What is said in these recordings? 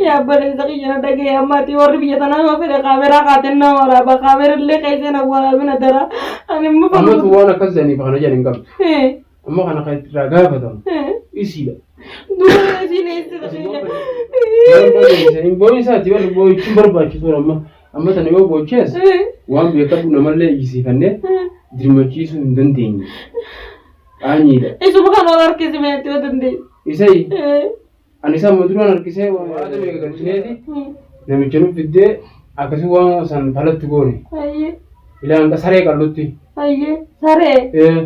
Yaa obboleessa kiyya na dhagaye ammaati warri biyya tanaa yoo fedhe kaameraa kaateen na waraaba kaamerallee keessee na waraabina dara ani immoo Amma tu waan akkas jedhaniif kana jedhan hin qabdu. Amma kana kan irraa gaafatamu isiidha. Dura isiin eessisa kiyya. Hin boo'in isaati warri boo'ichuun barbaachisu amma amma sana yoo boochees waan beekadhu namallee iyyisiifannee dirmachiisuu hin dandeenye. Qaanyiidha. Isuma kana ol harkisi meetti yoo dandeesse. Isayi Ani isa amma duraan harkisee waan meeqa galchineeti namicha nu fiddee akkasii waan san falatti goone. Ayyee. Ilaan saree qallutti. Ayyee. Saree. Eh,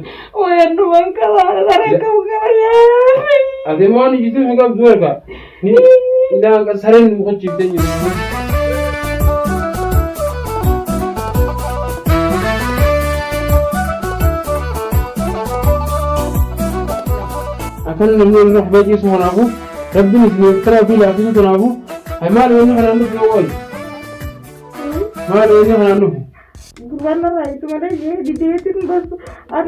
Wayan dhuman qaba. Saree qabu qaba. Ati immoo waan ijjituu hin qabdu erga. Ni ilaan sareen nu kochiiftee jirti. Akkana namni irra hubee ciisu kanaafuu rabbiin isiniif karaa ofii laaffisuu kanaafuu hay maali wanni kanaan dhufe wayi maali wanni kanaan dhufe. Gurbaan narraa hiitu malee jee dideetiin bas an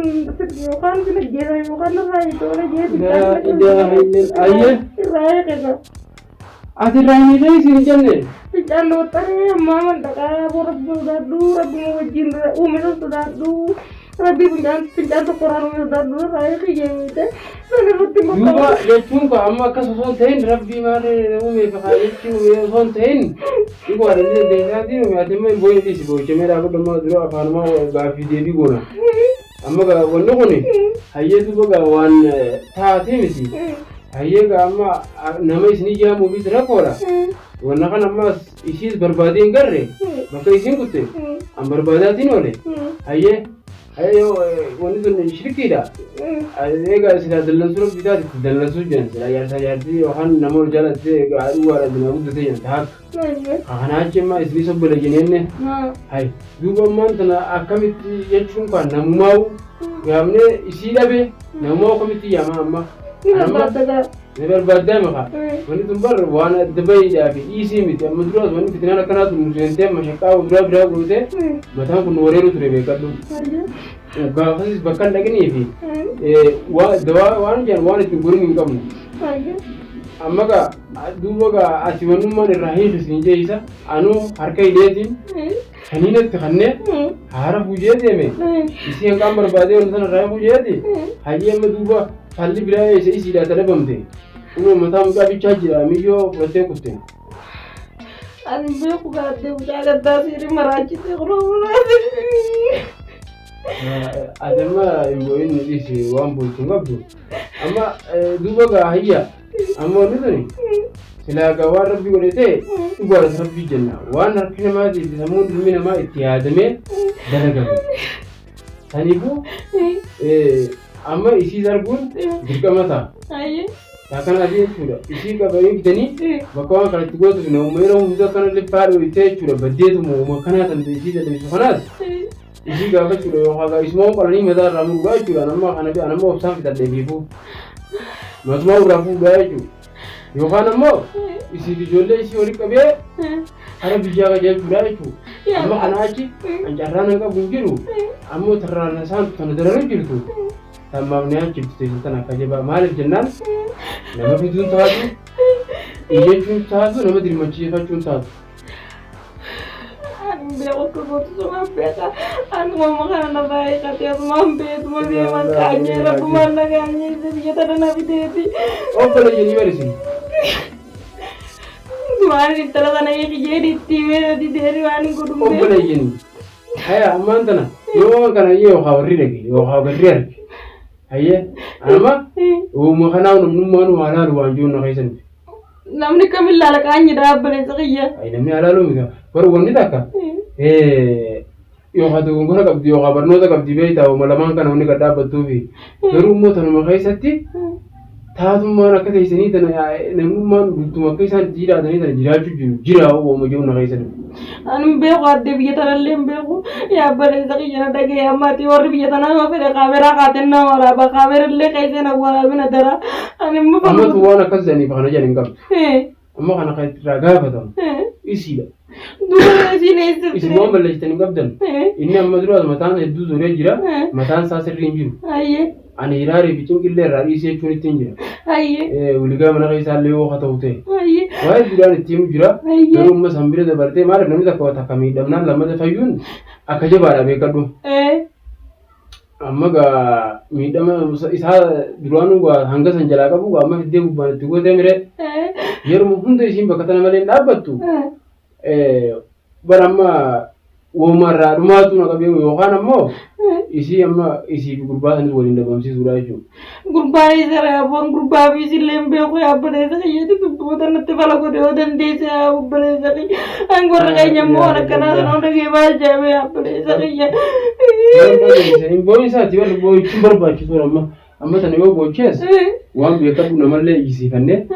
yookaan sin ajjeesa yookaan narraa hiitu malee jee Laa ilaaha illallah. Ayyee. Irraa eegesa. Ati irraa hin hiikee isin hin jenne. Fincaan waxxaree ammaa mandaqaa boo rabbi sodaadhu rabbuma wajjin uume san sodaadhu rabbii fincaan fincaan tokko irraan uume sodaadhu irraa eegi jeemite san irratti immoo Duuba jechuun koo amma akkas osoo hin ta'in rabbii maal uumeef haa jechuu uume osoo hin ta'in dhuguu adda dandeessaatiin uume ati immoo hin boo'in dhiisi boo'ichamee dhaabadhu amma dura afaanumaa gaaffii deebii goona. Amma gaa wanni kun hayyee duuba gaa waan taatee miti. Hayyee gaa amma nama isin yaamuufis rakkoodha. Wanna kana ammas ishiis barbaadee hin garre bakka isiin kutte an barbaadaatiin oole. Hayyee hayyee wanni sun shirkiidha. Egaa silaa dallansuu rabbi taate itti dallansuu jiran silaa jaarsaa jaartii yookaan nama ol jaalattee egaa dhugaadha dinaa guddatee jiran ta'a. Kanaa achi immoo isinis obboleeyyan jenne hay duuba ammaan tana akkamitti jechuun kan namumaa'u yaamnee isii dhabe namumaa'u akkamitti yaama amma. Ni barbaadda gaa. Ni barbaaddaa maka. Wanni tun bar waan adda bahiidhaa fi dhiisii miti amma duraas wanni fitinaan akkanaa tun nu seentee amma shaqqaa duraa biraa gootee mataan kun nu wareeru ture beekadhu. Gaafasis bakka hin dhaqinii fi dawaa waan jedhan waan ittiin gorin hin qabnu. Amma gaa duuba gaa ati wannummaan irraa hiiku siin jeessa anuu harka hidheetiin kaniinatti kannee haara fuujee deeme isii hanqaan barbaadee wanta sana irraa hiikuu jeeti hayyee amma duuba falli biraa eessa isiidhaa tadhabamte kunoo mataa mucaa bichaa jira miyyoo fudhattee kutte. Ani beeku gaaddee mucaa gaddaa siirii maraachitee kunoo. Ati amma hin boo'in nu dhiisi waan boo'ichu hin qabdu. Amma duuba gaa hayya amma wanni tuni silaa gaa waan rabbi godhe ta'e dhugaadhas rabbii jenna waan harki namaatii fi sammuun ilmi namaa itti yaadamee dalagame. Saniifuu amma isiis arguun dirqama ta'a. Akkana ati jechuudha. Isii qabanii fidanii bakka waan kanatti gootuuf namuma yeroo hunda akkana liffaa dhoyitee jechuudha. Baddeetuma uuma akkanaa tan isii dadhabsiisu kanaas isii gaafachuudha yookaan gaa isuma qalanii mataa irraa muruudha jechuudha. Anamma kana fi anamma obsaan fixadhee fiifuu. Matumaa irraa fuudhaa jechuudha. Yookaan ammoo isiif ijoollee isii walitti qabee hara biyyaa qajeelchuudha jechuudha. Amma kana achi an carraa nan qabu hin jiru. Ammoo tarraan isaan tana dararu jirtu. Tammaaf ni achiftu teessu tana akka jabaa maaliif jennaan nama fiduun taatu iyyachuun taatu nama dirmachiifachuun taatu. Ani beeku akka gootu sumaan beeka. Ani mamma kana narraa hiikatee asumaan beetuma deeman qaanyee rabbumaan na qaanyee isa biyya tana na fideeti. Obbola jenii barisin. Waan intala sana hiiki jeeni itti himee didee waan hin godhu. Obbola jenii. Haya ammaan tana yoo waan kana iyyee yookaan warri dhage yookaan garri arge. Hayyee amma uuma kanaa namnummaan waa laalu waan jiru na keessa dhufe. Namni kam ilaala qaanyi dhaabbalee kiyya. Ay namni halaaluu miti. Garuu wanni takka yookaan dogongora qabdi yookaan barnoota qabdi beektaa uuma lamaan kana wanni gad dhaabbattuufi. Garuu immoo tanuma keessatti taatummaan akka teessanii tana namummaan guutum akka isaan itti jiraatanii tana jiraachuu jiru jira uuma jiru na keessa dhufe. Ani hin beeku addee biyya tanallee hin beeku. Yaa obboleessa kiyya na dhagaye amma ati warri biyya tanaa yoo fedhe kaameraa kaateen na waraaba kaamerallee keessee na waraabina dara. Ani immoo Amma tu waan akkas jedhaniif kana jedhan hin qabdu. Amma kana kan irraa gaafatamu isiidha. Dura isiin eessatti. Isin waan balleessitan hin qabdan. Inni amma dura mataan hedduu zoree jira. Mataan isaa sirrii hin jiru. Ayyee. Ani hiraarii fi cinqillee irraa dhiisee jechuun ittiin jira. Hayyee. Waligaa mana keessaa illee yoo haa ta'u ta'e. Hayyee. Waa hedduudhaan itti himu jira. Hayyee. Garuu amma san bira dabartee maaliif namni takka takka miidhamnaan lammata fayyuun akka jabaadha beekadhu. Amma gaa miidhama isaa duraanuu gaa hanga san jalaa qabu gaa amma fiddee gubbaan itti gootee mire yeruma hunda isiin bakka tana malee hin dhaabbattu. Bara amma wooma irraa dhumaatu na qabee yookaan ammoo isii amma isii fi gurbaa sanis waliin dhabamsiisuudha jechuudha. Gurbaa isa raaboon gurbaa fi isillee hin beeku yaa obboleessa kiyya dubboota natti fala godhe yoo dandeesse yaa obboleessa kiyya. An warra keenya immoo waan akkanaa sana hunda kee maal jedhame yaa obboleessa kiyya. Hin boo'in isaati warri boo'ichuun barbaachisu amma amma tana yoo boochees waan beekadhu namallee iyyisiifannee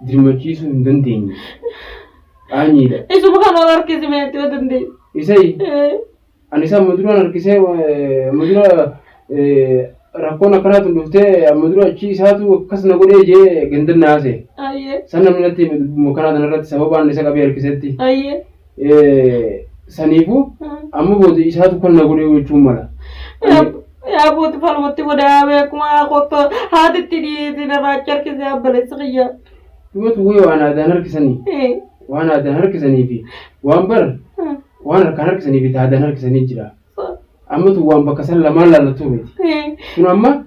dirmachiisuu hin dandeenye. Qaanyiidha. Isuma kana ol harkisi meetti yoo dandeesse. Isayi ani isa amma duraan harkisee amma dura rakkoon akkanaa tun dhuftee amma dura achi isaatu akkas na godhee jee gandan na haase. Ayyee. San namni natti hime dubbuma kanaa tana irratti sababaan isa qabee harkisetti. Ayyee. Saniifuu amma booda isaatu kan na godhee jechuun mala. Yaa booti falmatti godhaa beekuma qottoo haatitti dhiyeessi narraa achi harkisee abbaleessi kiyya. Dhumatu wayii waan aadaan harkisanii waan aadaan harkisanii fi waan bar waan harkaan harkisanii fi aadaan harkisanii jira. Amma tun waan bakka san lamaan laallattuu miti. Kun amma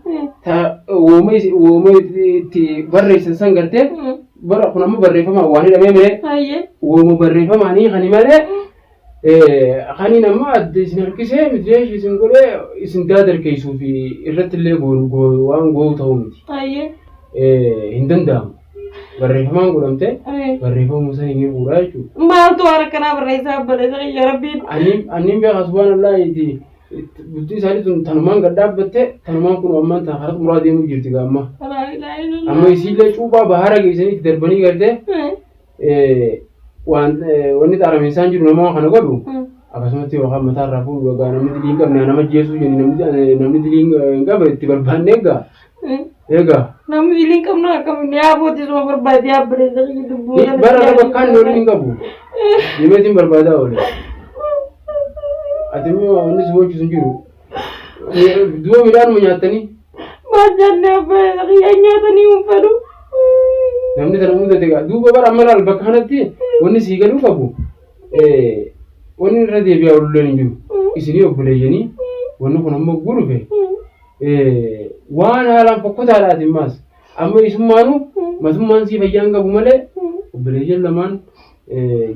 wooma wooma itti barreessan san gartee bara kun amma barreeffamaan waan hidhamee mee wooma barreeffamaanii kani malee kaniin amma adda isin harkisee miti isin godhee isin daadarkeessuu fi irratti illee waan goowu ta'uu miti. Hin danda'amu. Barreeffamaan godhamte barreeffamuu san hin fuudhaa jechuudha. Maaltu waan akkanaa barreessaa obboleessa kiyya rabbiin. Anniin beekaa subhaanallah itti bultii isaanii tun tanumaan gad dhaabbatte tanumaan kun ammaan tan karaa xumuraa deemuu jirti gaamma. Amma isiillee cuuphaa bahara geessanii itti darbanii gartee waan wanni xaaramessaan jiru nama kana godhu akkasumatti yookaan mataa irraa fuudhu egaa namni dilii hin qabne nama jeesuu jenni namni dilii hin qabne itti barbaanne egaa. Egaa. Namni dilii hin qabne akkamiin yaa booddee suma barbaade yaa obboleessa kiyya dubbuu. Bara irra bakkaan looliin hin qabu. Deemeetiin barbaadaa oole. Ati immoo wanni si boochisu hin jiru. Du'a midhaanuma nyaattanii. Maal jennee obboleessa kiyya nyaatanii hin fedhu. Namni sana mudate egaa duuba bara amma laal bakka kanatti wanni sii galuu qabu. Wanni irra deebi'aa oolulleen hin jiru. Isinii obboleeyyanii wanni kun amma gurufe. Waan haalaan fokkotaadhaati ammaas. Amma isummaanuu matummaan sii fayyaa hin qabu malee obboleeyyan lamaan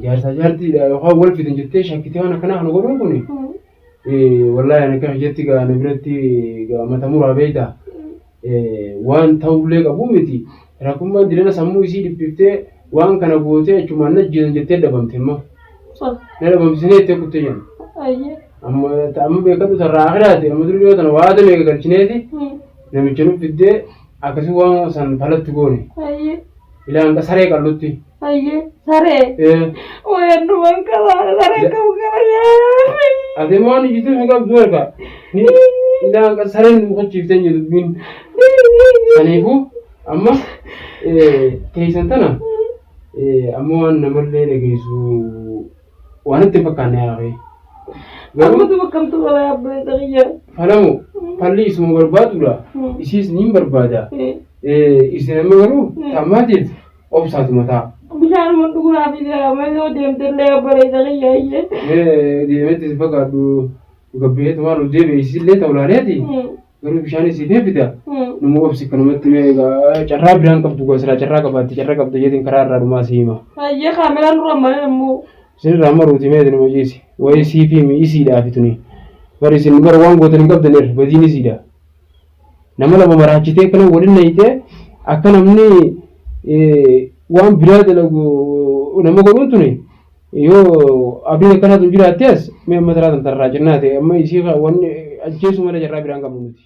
jaarsaa jaartiidha yookaan wal fidan jettee shakkitee waan akkanaa kana godhuun kun wallaahi ani akka kiyyatti gaa na biratti gaa mata muraa beektaa waan ta'ullee qabu miti rakkummaan direna sammuu isii dhiphiftee waan kana gootee achumaan na ajjeesan jettee dhabamte immoo na dhabamsiisanii jettee kuttee jenna. Amma amma beekatu sarraa akiraati amma duri yoo tana waa meeqa galchineeti namicha nu fiddee akkasii waan san falatti goone. Ilaan saree qallutti. Saree. Wayanduman qaba saree qabu qaba yaa. Ati immoo waan ijjituu hin qabdu harka. Ilaan sareen nu qochiiftee hin dubbiin. Saniifuu amma teessan tana amma waan namallee dhageessu waan itti hin fakkaanne yaa'ee. Garuu Ammatu bakkamtu balaa obboleessa kiyya. falamu falli isuma barbaadudha. Isiis niin barbaada. Isin amma garuu tammaatiif obsaatuma ta'a. Bishaanuma dhuguudhaaf amma yoo deemtellee obboleessa kiyya iyyee. Mee deemetti si fakkaadhu gabbeetumaan ol deebi'e isiillee ta'u laaleeti. Garuu bishaan isiif hin fida. Numa obsi kanumatti mee egaa carraa biraan qabdu gaa silaa carraa qabaatte carraa qabda jeetiin karaa irraa dhumaa si hima. Ayyee kaameraan dura malee immoo. Isin irraa maruuti mee numa ciisi. Wayii siif himi isiidhaafi tuni. Bari isin bara waan gootan hin qabdan irra badiin isiidha. Nama lama maraachitee akkana waliin nayitee akka namni waan biraa dalagu nama godhuun tuni yoo abdiin akkanaa tun jiraattees mee amma taraa tan tarraa cinnaate amma isii wanni ajjeesuu malee carraa biraan qabnu nuti.